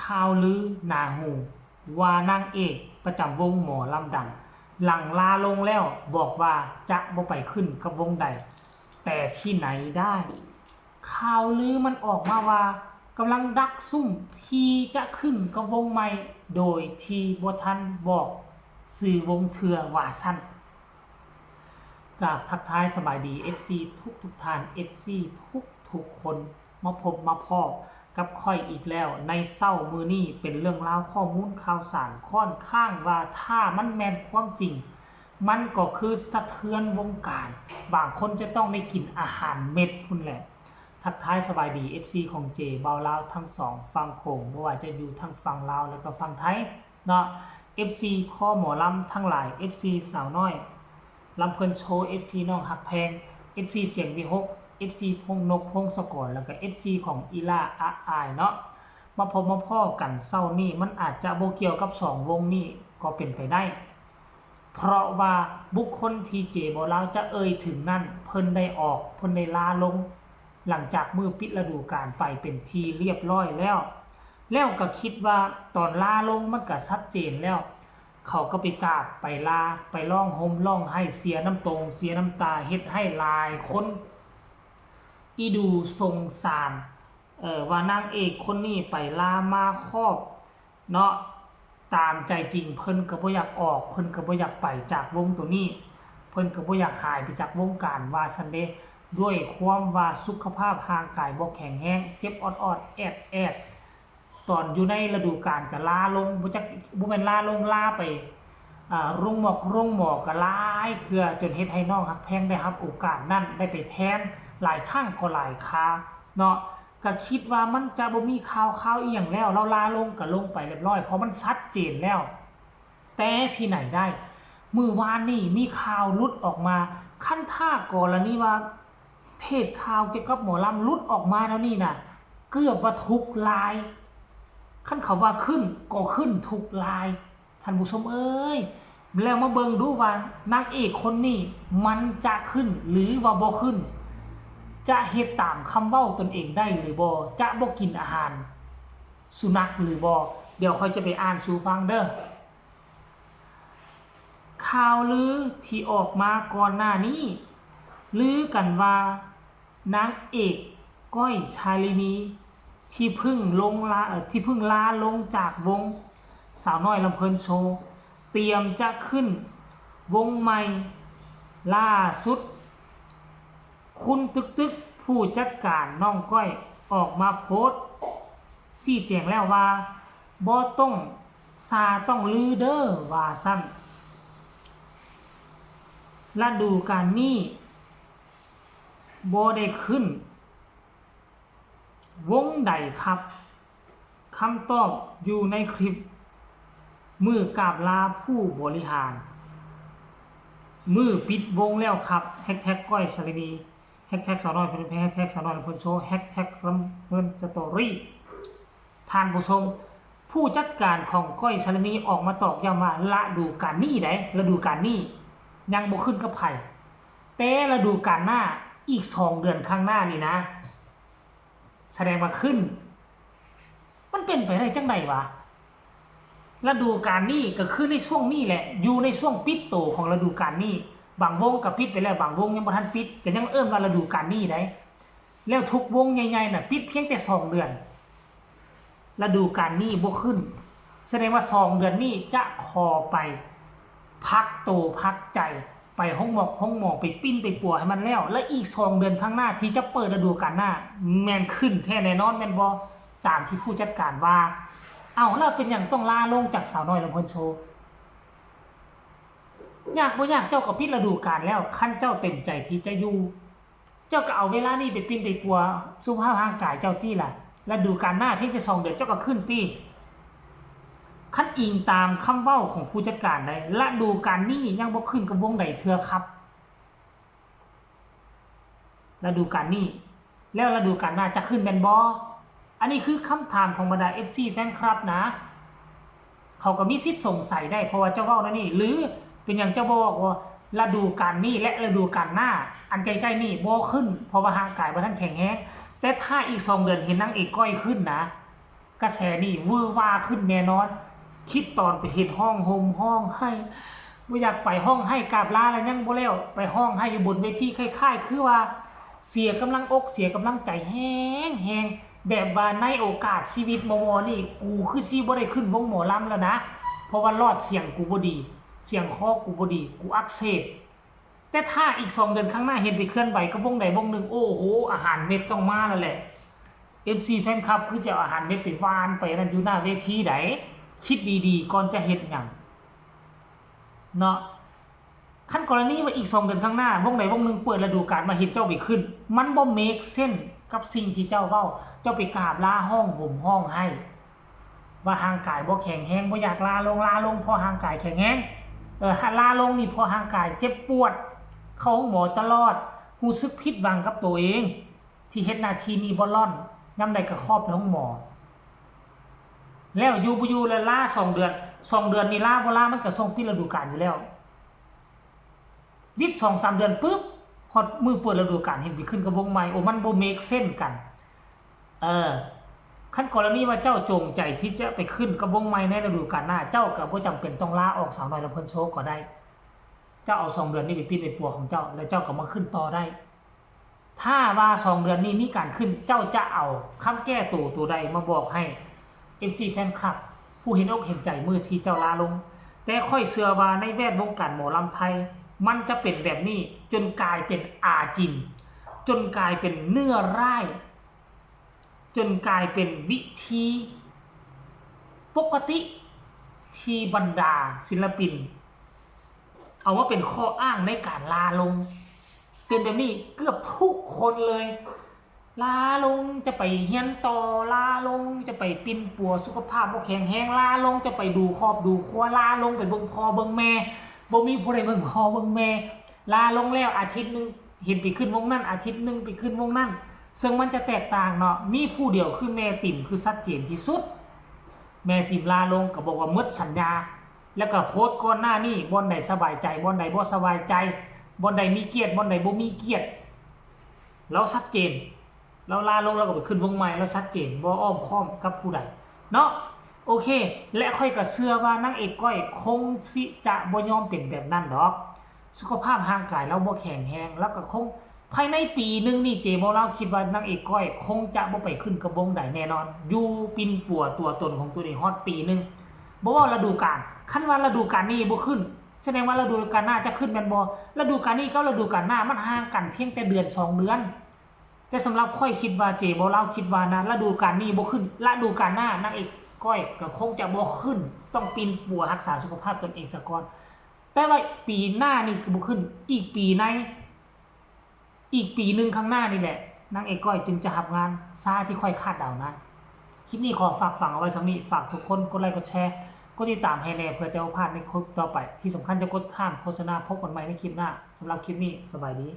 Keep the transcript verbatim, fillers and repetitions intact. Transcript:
ข่าวลือหนาหูว่านางเอกประจำวงหมอลำดัง หลังลาลงแล้วบอกว่าจะบ่ไปขึ้นกับวงใด แต่ที่ไหนได้ ข่าวลือมันออกมาว่ากำลังดักซุ่มที่จะขึ้นกับวงใหม่ โดยที่บ่ทันบอกชื่อวงเทื่อว่าซั่น กราบทักทายสบายดี เอฟซี ทุกทุกท่าน เอฟซี ทุกทุกคน มาพบมาพ้อกับข้อยอีกแล้วในเช้ามื้อนี้ เป็นเรื่องราวข้อมูลข่าวสารค่อนข้างว่าถ้ามันแม่นความจริง มันก็คือสะเทือนวงการ บางคนจะต้องได้กินอาหารเม็ดพุ้นแหละ ทักทายสบายดี เอฟซี ของเจ บ่าวลาวทั้งสองฝั่งโขง บ่ว่าจะอยู่ทั้งฝั่งลาวแล้วก็ฝั่งไทยเนาะ เอฟซี คอหมอลำทั้งหลาย เอฟซี สาวน้อย ลำเพลินโชว์ เอฟซี น้องฮักแพง เอฟซี เสียงวิหก เอฟซี พงษ์นก พงศกร แล้วก็ เอฟซี ของอีล่าอะอายเนาะ มาพบมาพ้อกันเช้านี้ มันอาจจะบ่เกี่ยวกับสองวงนี้ก็เป็นไปได้ เพราะว่าบุคคลที่เจ บ่าวลาวจะเอ่ยถึงนั่น เพิ่นได้ออก เพิ่นได้ลาลง หลังจากมื้อปิดฤดูกาลไปเป็นที่เรียบร้อยแล้ว แล้วก็คิดว่าตอนลาลงมันก็ชัดเจนแล้ว เขาก็ไปกราบไปลา ไปร้องห่มร้องไห้ เสียน้ำตงเสียน้ำตา เฮ็ดให้หลายคน อีดูสงสาร เอ่อ ว่านางเอกคนนี้ไปลามาครอบเนาะ ตามใจจริงเพิ่นก็บ่อยากออก เพิ่นก็บ่อยากไปจากวงตัวนี้ เพิ่นก็บ่อยากหายไปจากวงการว่าซั่นเด้ ด้วยความว่าสุขภาพร่างกายบ่แข็งแรง เจ็บออดๆ แอดๆ ตอนอยู่ในฤดูกาลก็ลาลง บ่จัก บ่แม่นลาลง ลาไป อ่า โรงหมอกโรงหมอก็หลายเทื่อ จนเฮ็ดให้น้องฮักแพงได้รับโอกาสนั้น ได้ไปแทนหลายครั้งก็หลายคราเนาะ ก็คิดว่ามันจะบ่มีข่าวคราวอีหยังแล้ว ลาวลาลงก็ลงไปเรียบร้อย เพราะมันชัดเจนแล้ว แต่ที่ไหนได้ มื้อวานนี่มีข่าวหลุดออกมา คันถ้ากรณีว่าเพจข่าวเกี่ยวกับหมอลำหลุดออกมาแล้วนี่น่ะ เกือบว่าทุกลาย คันเขาว่าขึ้นก็ขึ้นทุกลาย ท่านผู้ชมเอ้ย แล้วมาเบิ่งดูว่านางเอกคนนี้มันจะขึ้นหรือว่าบ่ขึ้น จะเฮ็ดตามคำเว้าตนเองได้หรือบ่ จะบ่กินอาหารสุนัขหรือบ่ เดี๋ยวข้อยจะไปอ่านสู่ฟังเด้อ ข่าวลือที่ออกมาก่อนหน้านี้ ลือกันว่านางเอกก้อยชาลินี ที่เพิ่งลงลา เอ่อ ที่เพิ่งลาลงจากวงสาวน้อยลำเพลินโชว์ เตรียมจะขึ้นวงใหม่ ล่าสุด คุณตึกตึก ผู้จัดการน้องก้อยออกมาโพสต์ ชี้แจงแล้วว่า บ่ต้องซาต้องลือเด้อ ว่าซั่น ฤดูกาลนี้บ่ได้ขึ้น วงใดครับ คำตอบอยู่ในคลิป มื้อกราบลาผู้บริหาร มื้อปิดวงแล้วครับ แฮชแท็กก้อยชาลินี แฮชแท็กสาวน้อยเพลินเพลง แฮชแท็กสาวน้อยลำเพลินโชว์ แฮชแท็กลำเพลินสตอรี่ ท่านผู้ชม ผู้จัดการของก้อยชาลินีออกมาตอกย้ำว่าฤดูกาลนี้ได๋ ฤดูกาลนี้ยังบ่ขึ้นกับไผ แต่ฤดูกาลหน้าอีกสองเดือนข้างหน้านี่นะ แสดงว่าขึ้น มันเป็นไปได้จั่งใดวะ ฤดูกาลนี้ก็คือในช่วงนี้แหละ อยู่ในช่วงปิดโตของฤดูกาลนี้ บางวงก็ปิดไปแล้ว บางวงยังบ่ทันปิด ก็ยังเอิ้นว่าฤดูกาลนี้ได๋ แล้วทุกวงใหญ่ๆน่ะ ปิดเพียงแต่สองเดือน ฤดูกาลนี้บ่ขึ้น แสดงว่าสองเดือนนี้จะขอไปพักโตพักใจ ไปโฮงหมอกโฮงหมอ ไปปิ้นไปปัวให้มันแล้ว และอีกสองเดือนข้างหน้าที่จะเปิดฤดูกาลหน้า แม่นขึ้นแท้แน่นอนแม่นบ่ ตามที่ผู้จัดการว่า เอ้า แล้วเป็นหยังต้องลาลงจากสาวน้อยลำเพลินโชว์ ยากบ่ยากเจ้าก็ปิดฤดูกาลแล้ว คันเจ้าเต็มใจที่จะอยู่ เจ้าก็เอาเวลานี้ไปปิ้นไปปัวสุขภาพร่างกายเจ้าติล่ะ ฤดูกาลหน้าเพียงแต่สองเดือนเจ้าก็ขึ้นติ คันอิงตามคำเว้าของผู้จัดการได๋ ฤดูกาลนี้ยังบ่ขึ้นกับวงใดเทื่อครับ ฤดูกาลนี้ แล้วฤดูกาลหน้าจะขึ้นแม่นบ่ อันนี้คือคำถามของบรรดา เอฟซี แฟนคลับนะ เขาก็มีสิทธิ์สงสัยได้ เพราะว่าเจ้าเว้าแนวนี้ หรือเป็นหยังเจ้าบ่บอกว่าฤดูกาลนี้และฤดูกาลหน้า อันใกล้ๆนี้บ่ขึ้น เพราะว่าร่างกายบ่ทันแข็งแรง แต่ถ้าอีกสองเดือนเห็นนางเอกก้อยขึ้นนะ กระแสนี่วือวาขึ้นแน่นอน คิดตอนไปเห็นฮ้องห่มฮ้องไห้ บ่อยากไป ฮ้องไห้กราบลาแล้วยังบ่แล้ว ไปฮ้องไห้อยู่บนเวที คล้ายๆ คือว่าเสียกำลังอกเสียกำลังใจแฮงๆ แบบว่าในโอกาสชีวิตมอมอนี่ กูคือสิบ่ได้ขึ้นวงหมอลำแล้วนะ เพราะว่าหลอดเสียงกูบ่ดี เสียงคอกูบ่ดี กูอักเสบ แต่ถ้าอีกสองเดือนข้างหน้าเห็นไปเคลื่อนไหวกับวงใดวงหนึ่ง โอ้โห อาหารเม็ดต้องมาแล้วแหละ เอฟซี แฟนคลับคือจะเอาอาหารเม็ดไปหว่านไปนั่นอยู่หน้าเวทีใด คิดดีๆ ก่อนจะเฮ็ดหยังเนาะ คันกรณีว่าอีกสองเดือนข้างหน้า วงใดวงหนึ่งเปิดฤดูกาลมาเห็นเจ้าไปขึ้น มันบ่ make sense กับสิ่งที่เจ้าเว้า เจ้าไปกราบลาฮ้องห่มฮ้องไห้ ว่าร่างกายบ่แข็งแรง บ่อยากลาลง ลาลงพอร่างกายแข็งแรง เออ ลาลงนี่พอร่างกายเจ็บปวด เข้าโรงหมอตลอด รู้สึกผิดหวังกับตัวเอง ที่เฮ็ดหน้าที่นี่บ่ล่อน ยามใดก็คอบไปโรงหมอ แล้วอยู่บ่อยู่แล้วลาสองเดือน สองเดือนนี่ลาบ่ลามันก็ส่งปิดฤดูกาลอยู่แล้ว วิดสองสามเดือนปุ๊บ ฮอดมื้อเปิดฤดูกาลเห็นไปขึ้นกับวงใหม่ โอ้ มันบ่ make sense กัน เออ คันกรณีว่าเจ้าจงใจที่จะไปขึ้นกับวงใหม่ในฤดูกาลหน้า เจ้าก็บ่จำเป็นต้องลาออกสาวน้อยลำเพลินโชว์ก็ได้ เจ้าเอาสองเดือนนี้ไปปิ้นไปปัวของเจ้า แล้วเจ้าก็มาขึ้นต่อได้ ถ้าว่าสองเดือนนี้มีการขึ้น เจ้าจะเอาคำแก้ตัวตัวใดมาบอกให้ เอฟซี แฟนคลับ ผู้เห็นอกเห็นใจมื้อที่เจ้าลาลง แต่ข้อยเชื่อว่าในแวดวงการหมอลำไทย มันจะเป็นแบบนี้จนกลายเป็นอาจิน จนกลายเป็นเนื้อร้าย จนกลายเป็นวิธีปกติที่บรรดาศิลปิน เอามาเป็นข้ออ้างในการลาลง เป็นแบบนี้เกือบทุกคนเลย ลาลงจะไปเฮียนต่อ ลาลงจะไปปิ้นปัวสุขภาพบ่แข็งแรง ลาลงจะไปดูครอบดูครัว ลาลงไปเบิ่งพ่อเบิ่งแม่ บ่มีผู้ใดเบิ่งพ่อเบิ่งแม่ ลาลงแล้วอาทิตย์หนึ่งเห็นไปขึ้นวงนั้น อาทิตย์หนึ่งไปขึ้นวงนั้น ซึ่งมันจะแตกต่างเนาะ มีผู้เดียวคือแม่ติ่มคือชัดเจนที่สุด แม่ติ่มลาลงก็บอกว่าหมดสัญญา แล้วก็โพสต์ก่อนหน้านี้ บ่อนใดสบายใจ บ่อนใดบ่สบายใจ บ่อนใดมีเกียรติ บ่อนใดบ่มีเกียรติ ลาวชัดเจน ลาวลาลง ลาวก็ไปขึ้นวงใหม่ ลาวชัดเจน บ่อ้อมค้อมกับผู้ใด เนาะ โอเค และข้อยก็เชื่อว่านางเอกก้อยคงสิจะบ่ยอมเป็นแบบนั้นดอก สุขภาพร่างกายลาวบ่แข็งแรง ลาวก็คง ภายในปีหนึ่งนี่ เจ บ่าวลาวคิดว่านางเอกก้อยคงจะบ่ไปขึ้นกับวงใดแน่นอน อยู่ปิ้นปัวตัวตนของตัวเองฮอดปีหนึ่ง บ่ว่าฤดูกาล คันว่าฤดูกาลนี้บ่ขึ้น แสดงว่าฤดูกาลหน้าจะขึ้นแม่นบ่ ฤดูกาลนี้กับฤดูกาลหน้ามันห่างกันเพียงแต่เดือนสองเดือน แต่สำหรับข้อยคิดว่า เจ บ่าวลาวคิดว่านะ ฤดูกาลนี้บ่ขึ้น ฤดูกาลหน้านางเอกก้อยก็คงจะบ่ขึ้น ต้องปิ้นปัวรักษาสุขภาพตนเองซะก่อน แต่ว่าปีหน้านี่ก็บ่ขึ้น อีกปีใน อีกปีหนึ่งข้างหน้านี่แหละ นางเอกก้อยจึงจะรับงาน ช้าที่ข้อยคาดเดานะ คลิปนี้ขอฝากฝังเอาไว้ส่ำนี้ ฝากทุกคนกดไลค์กดแชร์ กดติดตามให้แน่เพื่อจะบ่พลาดในคลิปต่อไป ที่สำคัญจะกดข้ามโฆษณา พบกันใหม่ในคลิปหน้า สำหรับคลิปนี้สบายดี